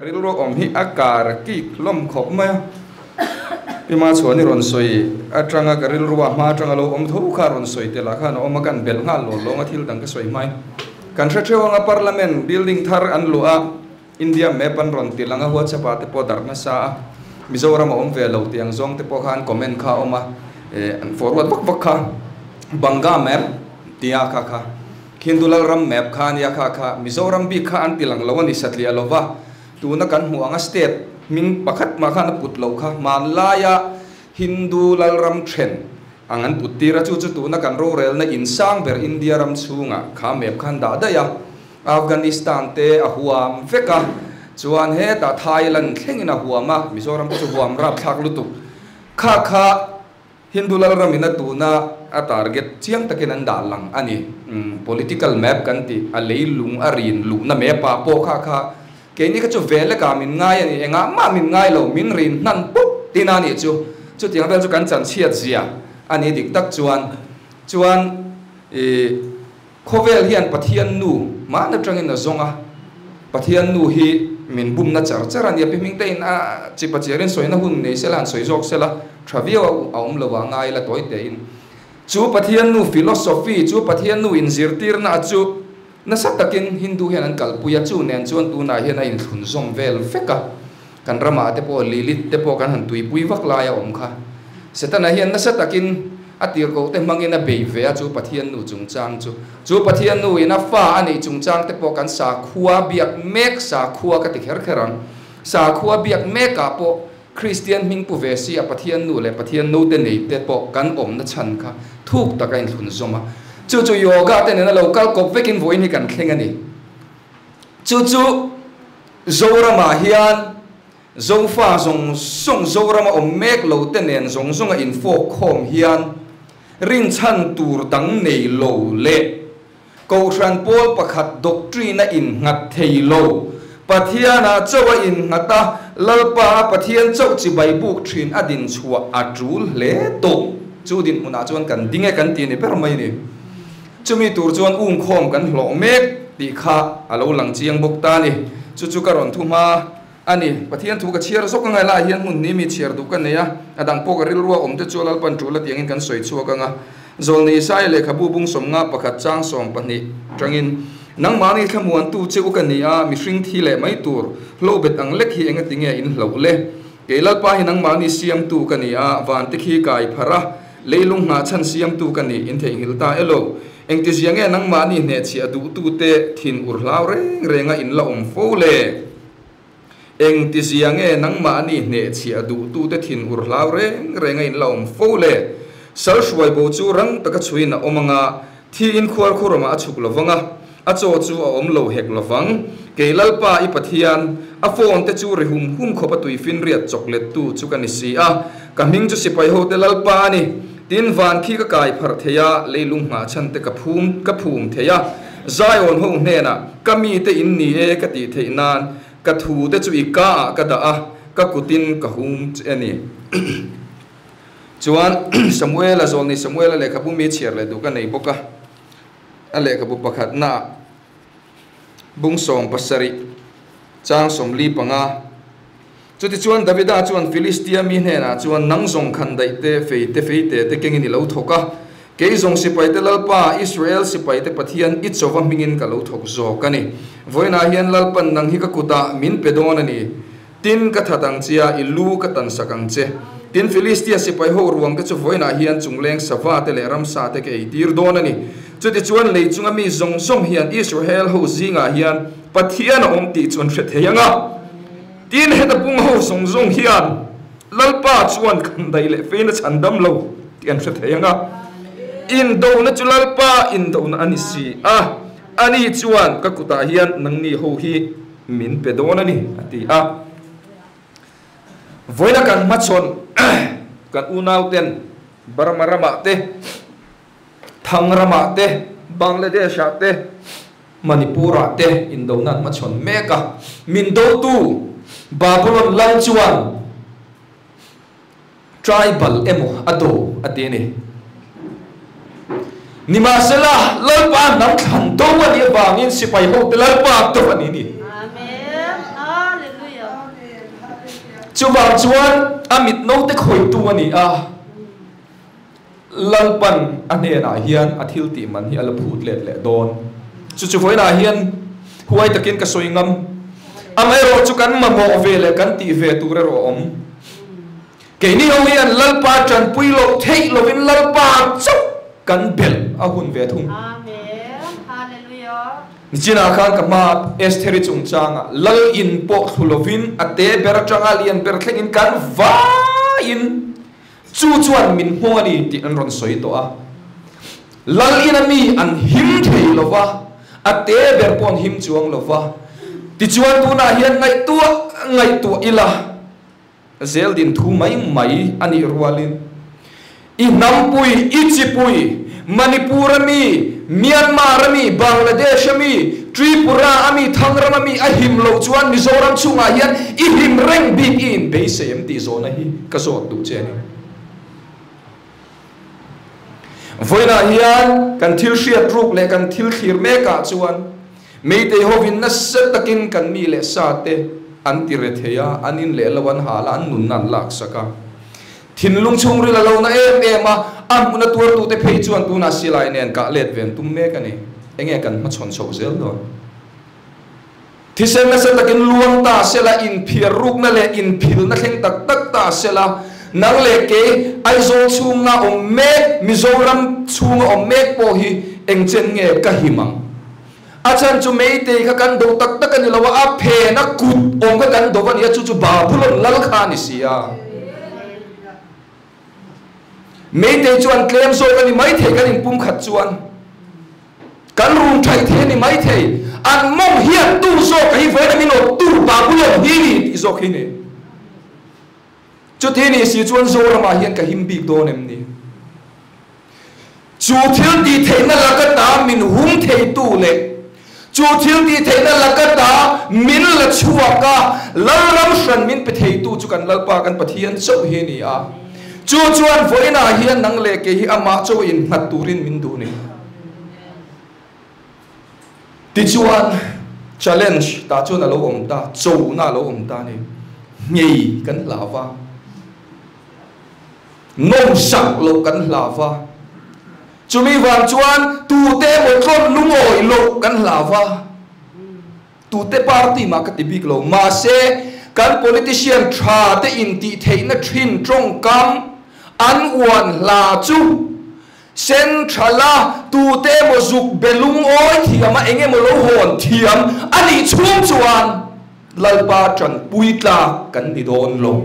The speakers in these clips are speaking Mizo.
Ka rilru awm hi a kar kik hlawm khawp mai a, Pi Machhuani rawn sawi atanga ka rilrua hma atanga lo awm tho kha rawn sawi tel ah khan a awm a, kan belh nghal lawl lawng a thil dang ka sawi hmain kan hre theuh anga Parliament building thar an luah a, India map an rawn ti lang a, WhatsApp ah te pawh darh nasa a, Mizoram a awm ve lo tih ang zawng te pawh kha an comment kha a awm a, an forward vak vak kha Banga map tia kha kha Hindu Lalram map kha a nia kha kha Mizoram bik kha an ti lang lo a ni satliah lo va, tuna kan hmuh anga state hming pakhat mah khan a put loh kha hmanlaia Hindu Lalram then ang an put tir a, chu chu tuna kan rorelna insang ber India ram chhungah kha map khan dah daih a. Afghanistan te a huam vek a, chuan hetah Thailand thlengin a huam a, Mizoram te chu huam rapthlak lutuk. Kha kha Hindu Lalramin a tuna a target chiang takin an dah lang a ni. Political map kan tih, a leilung a rin luhna map ah pawh kha kha keini kha chu velekah min ngai a ni, engah mah min ngai lo, min rin hnan pawp tin a nih chu. Chutiang vel chu kan chanchhiat zia a ni dik tak chuan. Chuan ih. Khawvel hian Pathian nu hman atangin a zawng a, Pathian nu hi min bumna char char a nia, pi hming te in a chipa chiarin sawina hun nei sela han sawi zawk sela tha viau a awm lo a ngai la tawi te in. Chu Pathian nu philosophy, chu Pathian nu inzirtirna chu nasa takin Hindu hian an kalpui a, chu nen chuan tunah hian a inthlun zawm vel vek a, kan ramah te pawh Lilith te pawh kan han tuipui vak lai a awm kha. Setana hian nasa takin a tirhkoh te hmangin a bei ve a, chu Pathian nu chungchang chu. Chu Pathian nu in a fa a neih chungchang te pawh kan sakhua biak mek, sakhua ka ti kher kher ang, sakhua biak mekah pawh Kristian hming pu ve si a Pathian nu leh Pathian note nei te pawh kan awmna chhan kha thuk tak a inthlun zawm a. Chu chu yoga te nena lo kal kawp vekin vawiin hi kan thleng a ni. Chu chu Zoramah hian Zofa zawng zawng Zorama awm mek lo te nen zawng zawnga infawk khawm hian rinchhan tur dang nei lo leh Kohhran pawl pakhat doctrine a innghat thei lo. Pathianah chauh a innghat a, Lalpa a Pathian chauh chibai buk thin a din chhuah a tul hle tawh. Chu dinhmunah chuan kan ding e kan ti ni ber mai ni. Chumi tur chuan ungkhawm kan hlawh mek tih kha a lo lang chiang bawk ta a ni. Chu chu ka rawn thu hma a ni. Pathian thu ka chhiar zawk anga helaiah hian hmun ni mi chhiar duh ka nei a, a dang pawh ka rilrua awm te chu Lalpan tul a tiangin kan sawi chhuak anga. Zawlni Isaiah lehkhabu bung 50 pakhat chang 20 tangin, Nangmahni thlamuantu che u ka ni a, mihring thi leh mai tur hlobet ang lek hi engati nge in hloh le? Kei Lalpa hi nangmahni siamtu ka ni a, vante khi kai pharh a, Leilung nghahchhan siamtu ka nih in theihnghilh ta elo? Engtizia nge nangmahni hnehchhiah duhtute thin ur hlau reng renga in la awm fo le? Engtizia nge nangmahni hnehchhiah duhtute thin ur hlau reng renga in la awm fo le? Sal hruai bo chu rang taka chhuiin a awm anga, thi in khuar khuramah a chhuk lovang a, a chaw chu a awm lo hek lovang. Kei Lalpa i Pathian, a phone te chu ri hum hum khawp a tuifinriat chawk lettu chu ka ni si a, ka hming chu sipai hote Lalpa a ni. Tin, van khi ka kai pharh thei a, leilung nghah chhan te ka phum ka phum thei a, Zion ho hnenah, Ka mite in ni e ka tih theih nan, ka thu te chu i ka ah ka dah a, ka kutin ka hum che a ni. Chuan, Samuela zawlni Samuela lehkhabu mi chhiar leh duh ka nei bawk a. A lehkhabu pakhatnaah bung 70 chang 45. Chutichuan Davida chuan Filistia mi hnenah chuan, Nang zawng khan daih te, fei te, fei te te kengin i lo thawk a, kei zawng sipaite Lalpa, Israel sipaite Pathian i chauva hmingin ka lo thawk zawk a ni. Vawiinah hian Lalpan nang hi ka kutah min pe dawn a ni. Tin, ka that ang che a, i lu ka tan sak ang che. Tin, Filistia sipai ho ruang te chu vawiinah hian chungleng sava te leh ramsa te ka ei tir dawn a ni. Chutichuan lei chunga mi zawng zawng hian Israel ho zingah hian Pathian a awm tih chu an hre thei ang a. Tin, heta pung ho zawng zawng hian Lalpa chuan kan daih leh fein a chhan dam lo tih an hre thei ang a. Indona chu Lalpa indona a ni si a, ani chuan ka kutah hian nangni ho hi Min pe dawn a ni, a ti a. Vawiina kan hmachhawn kan unauten Burma ramah te, Thang ramah te, Bangladesh-ah te, Manipur-ah te indona an hmachhawn mek a. Min dotu Babulon lal chuan Tribal emaw a do a ti a ni. Nimahsela, Lalpa hnam thlan do a nih avangin sipai hote Lalpa do a ni ni. Amen. Hallelujah. Chuvang chuan a mit naute khawihtu a ni a, Lalpan a hnenah hian a thil tih man hi a la phut let leh dawn. Chu chu vawiinah hian huai takin ka sawi ngam. Amaherawh chu kan mamawh ve leh kan tih ve tur erawh a awm. Keini ho hian Lalpa tanpui loh theih lovin Lalpa chauh kan belh a hun ve thung. Nichinah khan ka hma Estheri chungchangah Lal in pawh thlu lovin a te ber atanga lian ber thlengin kan vaiin chu chuan min hmawng a ni tih an rawn sawi tawh a. Lal ina mi an him thei lova, a te ber pawh an him chuang lova. Tichuan tunah hian ngaihtuah ngaihtuah ila. Zeldin thu mai mai a nih rualin i hnampui, i chipui, Manipur a mi, Myanmar a mi, Bangladesh a mi, Tripura a mi, Thangram a mi a him loh chuan Mizoram chhungah hian i him reng bik i inbeisei em tih zawhna hi ka zawt duh che a ni. Vawiinah hian kan thil hriat ruk leh kan thil thlir mekah chuan Meitei hovin nasa takin kan mi leh sa te an ti re thei a, an in leh lo an hal a, an nunna an laksak a. Thinlung chhungril a lo na em em a, a hmuna tuartute phei chuan tunah silai nen kah let ve an tum mek a ni. Enge kan hmachhawn chhoh zel dawn? Thisen nasa takin luang ta sela, inphiar rukna leh inphilna thleng tak tak ta sela, nang leh kei Aizawl chhunga awm mek, Mizoram chhunga awm mek pawh hi engchen nge ka him ang? A chhan chu Meitei kha kan do tak tak a ni lo a, a phen a kut awm kha kan do a ni a, chu chu Babulon lal kha a ni si a. Meitei chu an tlem zawk a ni maithei kan inpumkhat chuan kan rum thaih thei a ni maithei. An mawng hian tu zawk a hi vawiin a min awp tu Babulon hi ni tih zawk hi ni. Chuti ni si chuan Zoramah hian ka him bik dawn em ni? Chu thil tih theihna laka ta min hum theitu leh chu thil tih theihna laka ta min la chhuak a, Lalram hran min pe theitu chu kan Lalpa kan Pathian chauh hi a ni a. Chu chuan vawiinah hian nang leh kei hi amah chauh innghat turin min duh ni. Tichuan challenge tah chuan a lo awm ta, chona a lo awm ta a ni. Nghei kan hlau va. Nawmsak loh kan hlau va, chumi vang chuan tute emaw tlawn lungawi loh kan hlau va, tute party mah ka ti bik lo, mahse kan politician tha te intih theihna thin tawngkam an uan hla chu central a tute emaw zuk be lungawi thiam a eng emaw lo hawn thiam a nih chhung chuan Lalpa tanpui tlak kan ni dawn lo.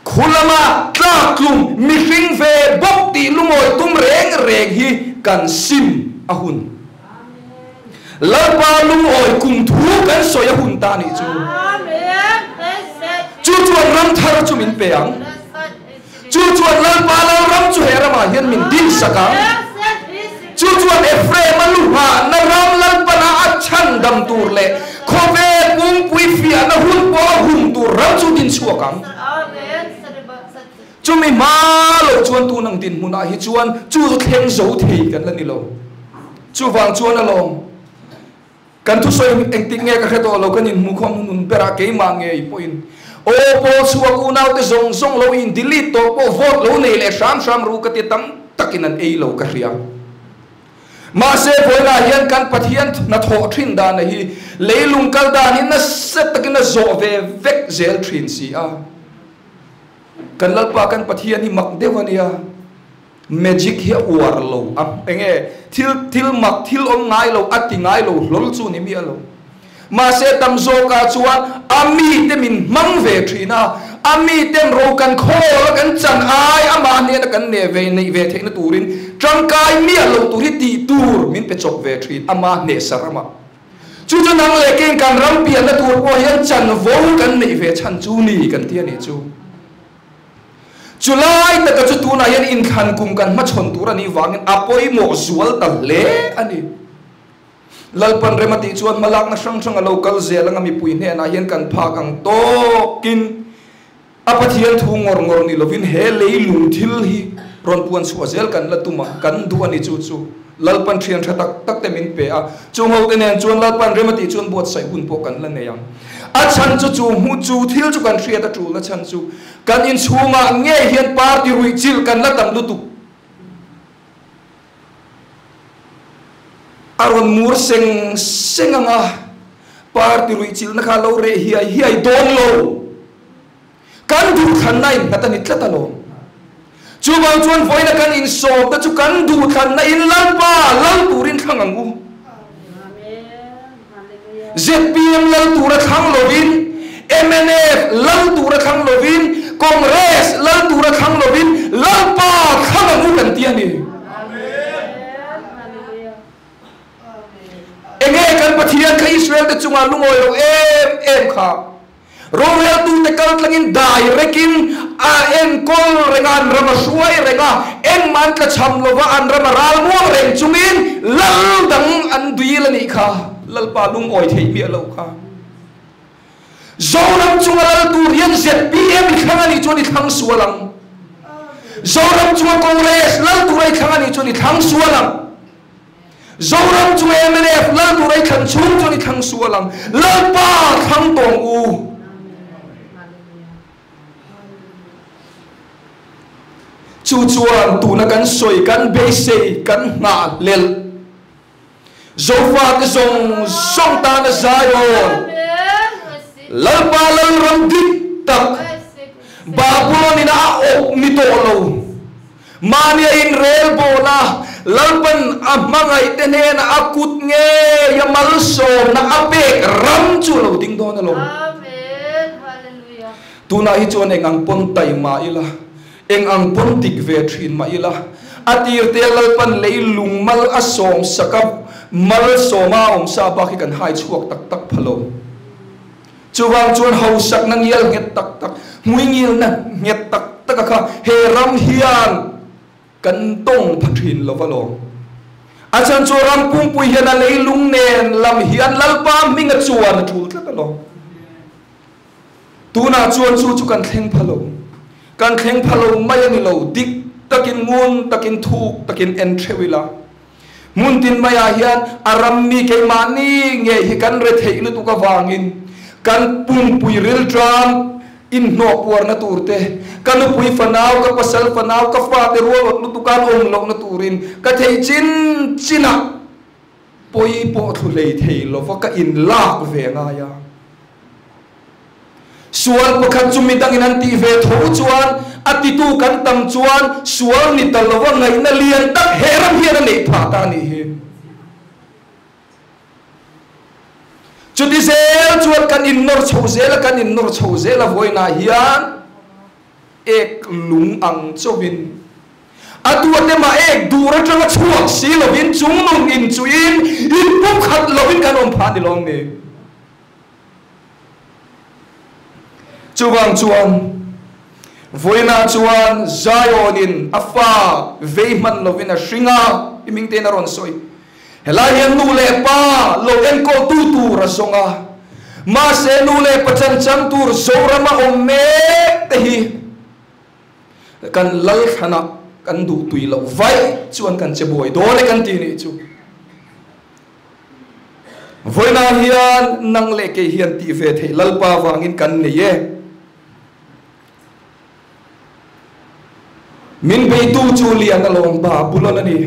Khu lama tlak tlum mihring ve bawk tih lungawi tum reng reng hi kan sim a hun. Lalpa lungawi kum thu kan sawi a hun ta nih chu. Chu chuan ram thar chu min pe ang. Chu chuan Lalpa Lalram chu he ramah hian min dinsak ang. Chu chuan Ephraim-a luhahna ram Lalpana a chhandam tur leh khawvel pungpui fiahna hun pawh a hum tur ram chu din chhuak ang. Chumi hma loh chuan tun ang dinhmunah hi chuan chu chu thleng zo thei kan la ni lo. Chuvang chuan alawm. Kan thusawi engtik nge ka hre tawh lo, kan inhmukhawm nun berah keimah ngei pawhin aw pawl chhuak unaute zawng zawng lo in delete tawh pawh vote lo nei leh hram hram ru ka ti tam takin an ei lo ka hria. Mahse vawiinah hian kan Pathian hnathawh thin dana hi leilung kal dan hi nasa takin a zawh ve vek zel thin si a. Kan Lalpa kan Pathian hi mak deuh a nia. Magic hi a uar lo a, enge thil thil mak thil awm ngai lo a ti ngai lo hlawl chu ni miah lo. Mahse tam zawkah chuan a mite min hmang ve thin a, a miten ro kan khawl a kan chan ai amah hnena kan ne ve neih ve theihna turin tangkai miah lo tur hi tih tur min pe chawp ve thin ama hnehsa ramah. Chu chu nang leh keng kan ram pianna tur pawh hian chanvo kan neih ve chhan chu ni kan ti a nih chu. Chu lai taka chu tunah hian inthlan kum kan hmachhawn tur a nih vangin a pawimawh zual ta hle a ni. Lalpan rem a tih chuan hmalakna hrang hrang a lo kal zel anga mipui hnenah hian kan phak ang tawkin a Pathian thu ngawr ngawr ni lovin he leilung thil hi rawn puan chhuah zel kan la tum a, kan duh a ni chu chu. Lalpan thian tha tak tak te min pe a, chung ho te nen chuan Lalpan rem a tih chuan buatsaih hun pawh kan la nei ang. A chhan chu chu hmu chu thil chu kan hriat a tul a chhan chu kan inchhungah ngei hian party ruih chilh kan la tam lutuk. A rawn mur seng seng ang a, party ruih chilhna kha a lo reh hiai hiai dawn lo. Kan duhthlanna innghat a ni tlat alawm. Chuvang chuan vawiina kan insawmna chu kan duhthlanna in Lalpa lal turin thlang ang u. Zpm lal tura thlang lovin, mnf lal tura thlang lovin, Congress lal tura thlang lovin Lalpa thlang ang u kan ti a ni. Enge kan Pathian kha Israel te chungah lungawi lo em em kha? Roreltute kal tlangin dai rekin a enkawl reng a, an ram a hruai reng a, engmah an tlachham lova an ram a ral muang reng chungin lal dang an dil a nih kha, Lalpa lungawi theih miah lo kha. Zoram chunga lal tur hian zpm i thlang a nih chuan i thlang sual ang. Zoram chunga Congress lal tura i thlang a nih chuan i thlang sual ang. Zoram chu mnf lal tur a i thlan chhung chuan i thlang sual ang. Lalpa thlang tawng u. Chu chuan tuna kan sawi, kan beisei, kan nghah hlelh Zofate zawng zawng tana Zion, Lalpa Lalram dik tak, Babulon ina a awp ni tawh lo. Mahnia inrel bawl a, Lalpan a hmangaihte hnenah a kut ngei a malsawmna a pek ram chu a lo ding dawn alawm. Tunah hi chuan eng ang pawn tai mah ila, eng ang pawn dik ve thin mah ila, a tirte a Lalpan lei lung mal a sawm sak a, malsawma a awm sa bak hi kan hai chhuak tak tak pha lo. Chuvang chuan hausakna ngial nghet tak tak, hmuingilna nghet tak tak a kha he ram hian kan tawng pha thin lo va lawm. A chhan chu ram pungpui hian a leilung nen lam hian Lalpa hming a chuan a tul tlat a lawm. Tunah chuan chu chu kan thleng pha lo. Kan thleng pha lo mai a ni lo, dik takin ngun takin thuk takin en theuh ila. Hmun tin maiah hian a ram mi keimahni ngei hi kan re theih lutuk avangin kan pumpui rilṭam inhnawh puarna tur te, ka nupui fanau, ka pasal fanau, ka fate rualawt lutuk an awm lohna turin ka thei chin chinah pawi pawh thlu hlei thei lova ka inlak ve ngai a. Sual pakhat chu midangin an tih ve tho chuan a titu kan tam chuan sual ni ta lova ngaihna lian tak he ram hian a neih phah ta a nih hi. Chuti zel chuan kan innawr chho zel a, kan innawr chho zel a vawiinah hian ek lung ang chauhin a tuate mah ek dur atanga chhuak si lovin chungnung inchuhin inpumkhat lovin kan awm phah a ni lawm ni. Chuvang chuan vawiinah chuan Zion-in a fa vei hman lovin a hring a, i hming tein a rawn sawi. Helai hian nu leh pa lo enkawltu tur a zawng a, mahse nu leh pa chanchang tur Zorama awm mek te hi kan lalthlanah kan duh tui loh vaih chuan kan che buai dawn e kan ti nih chu. Vawiinah hian nang leh kei hian tih ve theih Lalpa vangin kan nei e. Min beitu chu lian alawm Babulon a ni.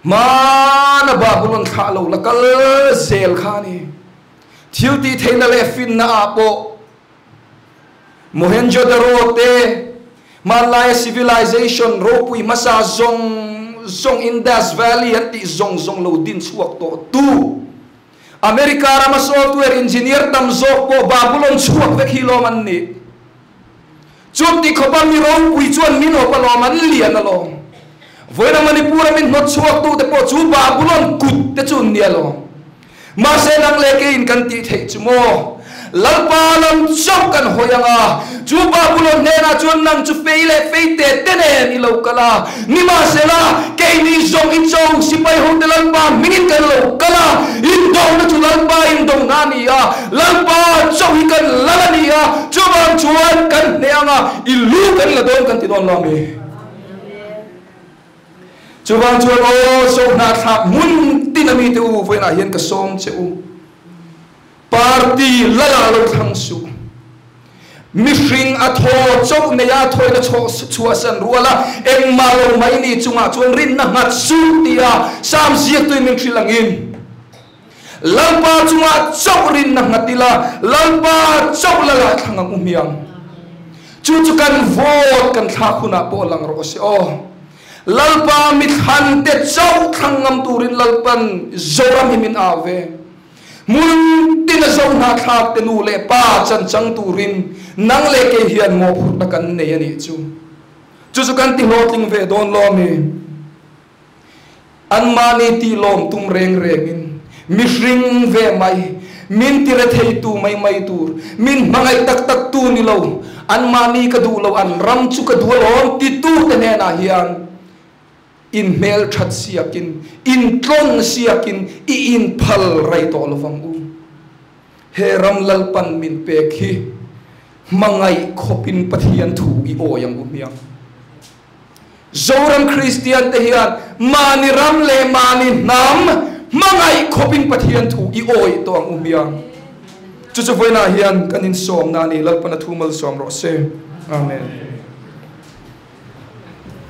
Hmana Babulon thlah lo la kal zel kha a ni. Thil tih theihna leh finna ah pawh Mohenjo-daro te, hmanlaia civilization ropui hmasa zawng zawng Indus Valley an tih zawng zawng lo din chhuak tawh tu America rama software engineer tam zawk pawh Babulon chhuak vek hi lawm an nih. Chuti khawpa mi ropui chuan min awp alawm an lian alawm. Vawiina Manipur a min hnawt chhuak tu te pawh chu Babulon kut te chu an ni alawm. Mahse nang leh keiin kan tih theih chu maw? Lalpa lam chauh kan hawi ang a, chu Babulon hnenah chuan nang chu fei leh fei te te nen i lo kal a, nimahsela keini zawng i cho sipai hote Lalpa hmingin kan lo kal a, indona chu Lalpa indona a ni a, Lalpa chauh hi kan lal a ni a, chuvang chuan kan hneh ang a, i lu kan la dawn kan ti dawn lo a mi? Chuvang chuan aw Zohnahthlak hmun tin a mite u vawiinah hian ka sawm che u. Party lala lo thlang suh. Mihring a thaw chauh nei a thawina chhuahsan rual a, engmah lo mai ni chungah chuan rinna nghat suh tia Sam ziaktuin min hrilh angin, Lalpa chungah chauh rinna nghat ila, Lalpa chauh lala thlang ang u hmiang. Chu chu kan vote kan thlak hunah pawh lang rawh se aw. Lalpa mithlan te chauh thlang ngam turin Lalpan Zoram hi min au ve. Hmun tin a zo hnahthlak te nu leh pa chan chang turin nang leh kei hian mawhphurhna kan nei a nih chu. Chu chu kan ti hlawhtling ve dawn lo ami? Anmahni tih lawm tum reng rengin mihring ve mai, min ti retheitu mai mai tur, min hmangaih tak tak tu ni lo, anmahni ka duh lo, an ram chu ka duh alawm titu te hnenah hian In hmelthat siakin, in tlawn siakin i inphal rei tawh lo vang u. He ram Lalpan min pek hi hmangaih khawpin Pathian thu i awi ang u hmiang. Zoram Kristian te hian mahni ram leh mahni hnam hmangaih khawpin Pathian thu i awi tawh ang u hmiang. Chu chu vawiinah hian kan insawmna a ni, Lalpan a thu malsawm rawh se. Amen.